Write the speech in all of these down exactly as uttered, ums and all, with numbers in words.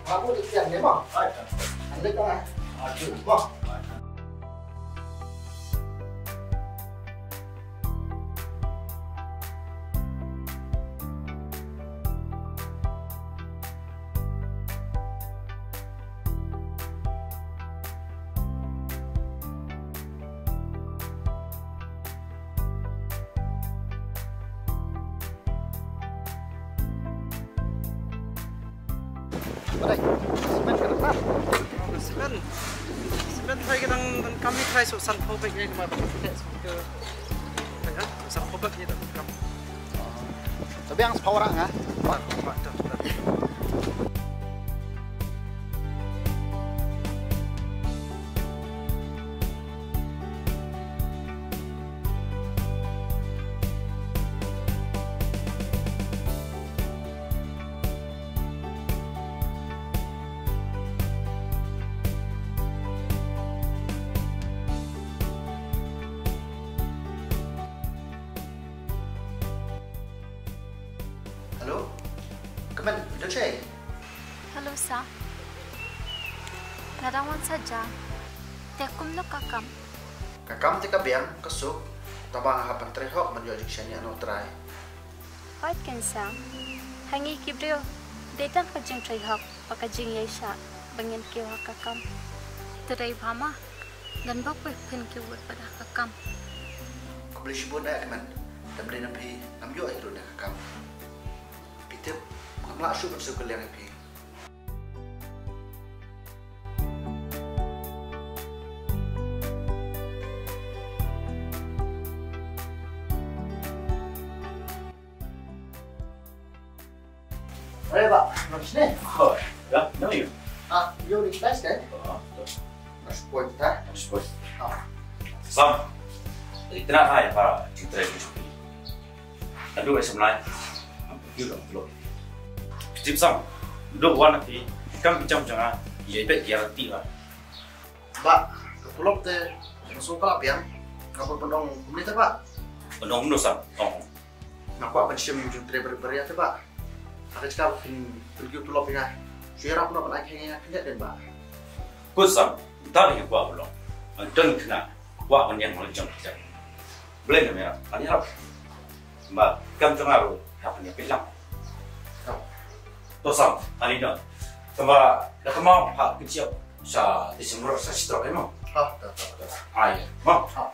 Aku di tiang ni mo. Ai, ta. Ande ka. Ai, ta. Mo. Ai, ta. Balei? Simen ka dang. Simen. Simen trai ka dang, dang kami trai so san pau bek ni ma. Ka, ya, san pau bek ni dang kam. Tapi yang sepawara nga. Wah, wah, dah, dah. Hello? Kmen, ito siya eh. Hello, Sam. Nga dang wan saja. Te kumno ka kam? Ka kam te ka biang, ka suk, taba nga hap ban trei hok ban ïoh jingshaniah na U Trai. Hooid keiñ Sam. Ha ngi ki briew, dei tang ka jingtrei hok bad ka jingïaishah ba ngin kiew ha ka kam. Te dei bha ma, don bok phi phin kiew bad ha ka kam. Khublei shibun eh Kmen. Te balei na phi ngam ïoh ïa ka kam. Phi tip, ngam lah shuh ban siew kylliang ïa phi. Hooid bah, nang sini. Oh, ya, nang yu. Ah, yu di kelas kan? Oh, terus. Nang sepoi kita. Nang sepoi. Ah. Sam, ita nak hai apa? Cinta itu. Naduh ai Samlai, ym pyrkhat ïa u tulop. Phi tip Sam, naduh wan ha phi, kam phi jam jong nga, ïa phi ïa rati ba. Bah, ka tulop te, ka sngewbha la biang, ka ban pyndonkam kumne te bah. Pyndonkam kumno Sam? Ong. Nga kwah ban shim jingtrei barit barit te bah. Ka jaka ba phin pyndonkam tulop ïa nga. Shu ïarap noh ban ai khyndiat ïa nga khyndiat dien bah. Kut Sam, tang ïa nga kwah ban long. Nga don khynnah, kwah ban ïeng long jong khynnah. Blei na me, ani hap. Ba kam jong nga ruh hap ban ïa peit lang. To Sam, ani don. Tangba da ka mau ha ka jingïap sha December sa shi trok emo. Ha, ta, ta, ta. Ai, mo. Ha.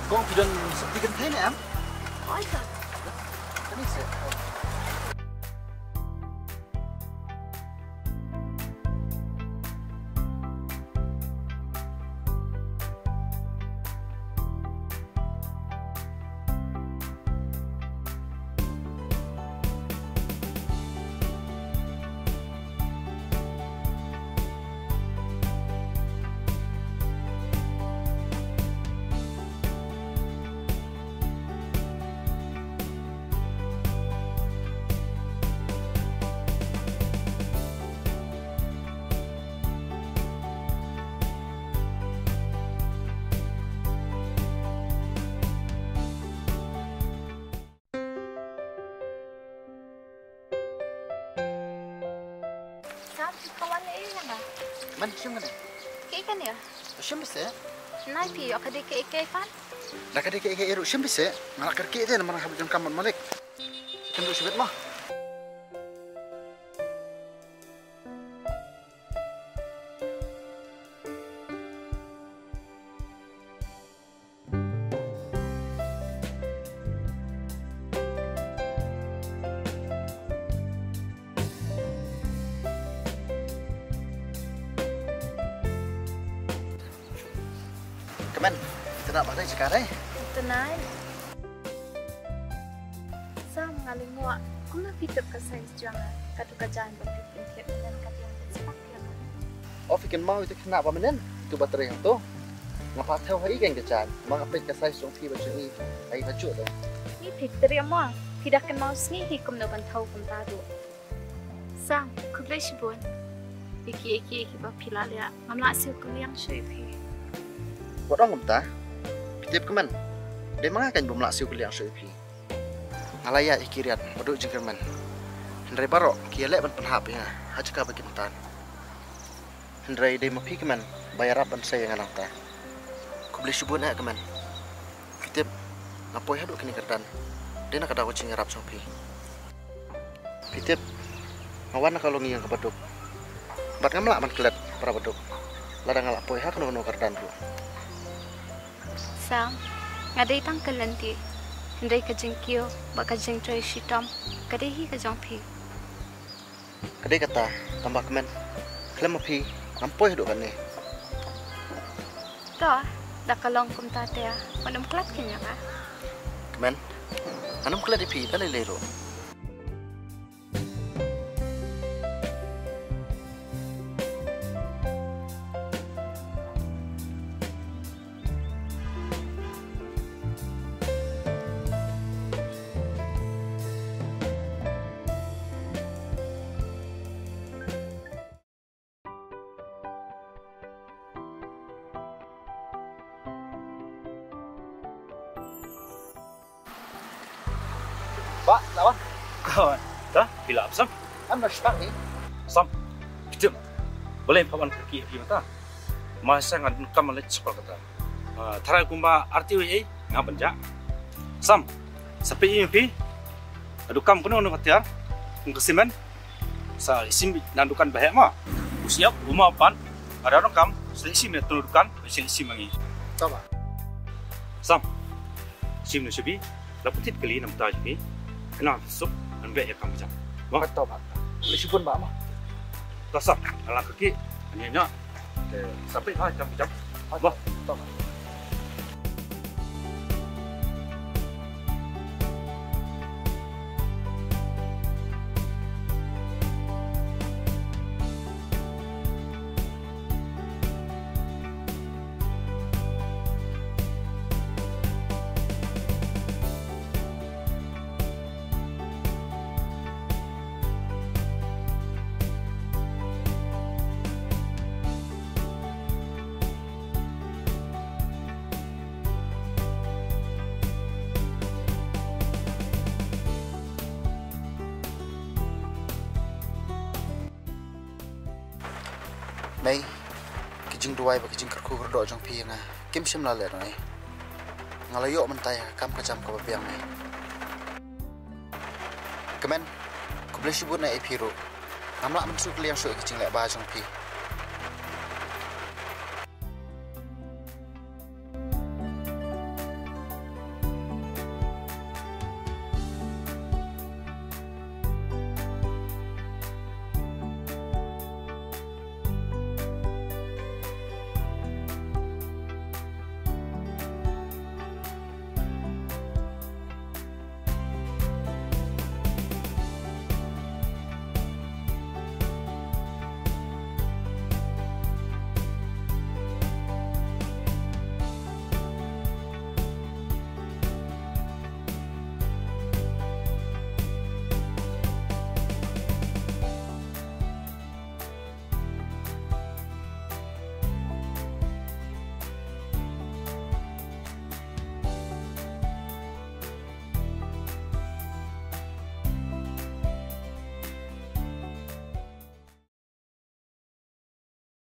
Kong, phi don sopti kynthei ne em? Oi ka. Kane se. Sam, ka wan ei ngan da. Man, shim kane. Kaei kane ïa? Shim bise. Nai phi ïoh ka dei kaei kaei pat? Da ka dei kaei kaei ruh shim bise. Nga la kyrkieh te namar nga hap jong kam bad Malik. Shim ruh shibit mo. Kmen, ita na ba dei jaka dei. Ita na. Sam, nga lyngngoh kumno phi tip ka size jong nga, kato ka jaiñ ba phi pyntip mynnin ka biang phin spak ïa nga. O phi kynmaw ïa uto u khynnah ba mynnin, uto ba trei hangto. Nga phah thew ha i kein ka jaiñ, ma nga peit ka size jong phi bad jong i, ha i ba juh to. Ngi phi trei mo, phi da kynmaw sngi hi kumno ban thew kumta ruh. Sam, khublei shibun. Ïa kiei kiei kiba phi la leh, ngam lah siew kylliang shuh ïa phi. Wat ong kumta. Phi tip kmen, dei ma nga kan bym lah siew kylliang shuh ïa phi. Nga la ïaid ïa ki riat ba duh jingkyrmen, hynrei baroh ki ïaleh ban pynhap ïa nga ha jaka ba kim tan. Hynrei dei ma phi kmen ba ïarap ban sei ïa nga nangta. Khublei shibun eh kmen. Phi tip, nga poi haduh kane ka kyrdan dei na ka daw ka jingïarap jong phi. Phi tip, nga wan na ka longïing kaba duk bad ngam lah ban klet para ba duk lada nga la poi ha kano kano ka kyrdan ruh. Sam, nga dei tang ka lynti, hynrei ka jingkiew bad ka jingtrei shitom ka dei hi ka jong phi. Ka dei kata, tang ba kmen, khlem ma phi ngam poi haduh katne. To, da ka long kumta te, wat nym klet kynja ka. Kmen, ngan nym klet ïa phi da lei lei ruh. Bah, lawan. Kawan, ta, pila absam? Am na shpak ni. Sam, phi tip. Balei pha wan kaki phi mynta? Masa ngan kam leh sekolah kata. Ah, tharai kumba arti wei ei, nga ban jah. Sam, sape i phi? Adu kam kuno no katiar. Ngka simen. Sa isim nan dukan bahek ma. Usiap uma pan. Ada orang kam. Sel isim ya tunu dukan. Sel isim mangi. Tama. Sam. Sim no sibi. La putit kali nam ta jibi. Kena sup. An be ya kam jam. Ma. Tama. Sibun ba ma. Tasam. Ala kaki. Anya nya. Sape ha jam jam. Ma. Tama. Mei, ki jingduwai bad ki jingkyrkhu kyrdoh jong phi ïa nga kim shym la leh rngai. Nga la ïoh mynta ïa ka kam ka jam kaba biang, Mei. Kmen, khublei shibun na ïa phi ruh. Ngam lah ban shu kylliang shuh ïa ki jingleh ba jong phi.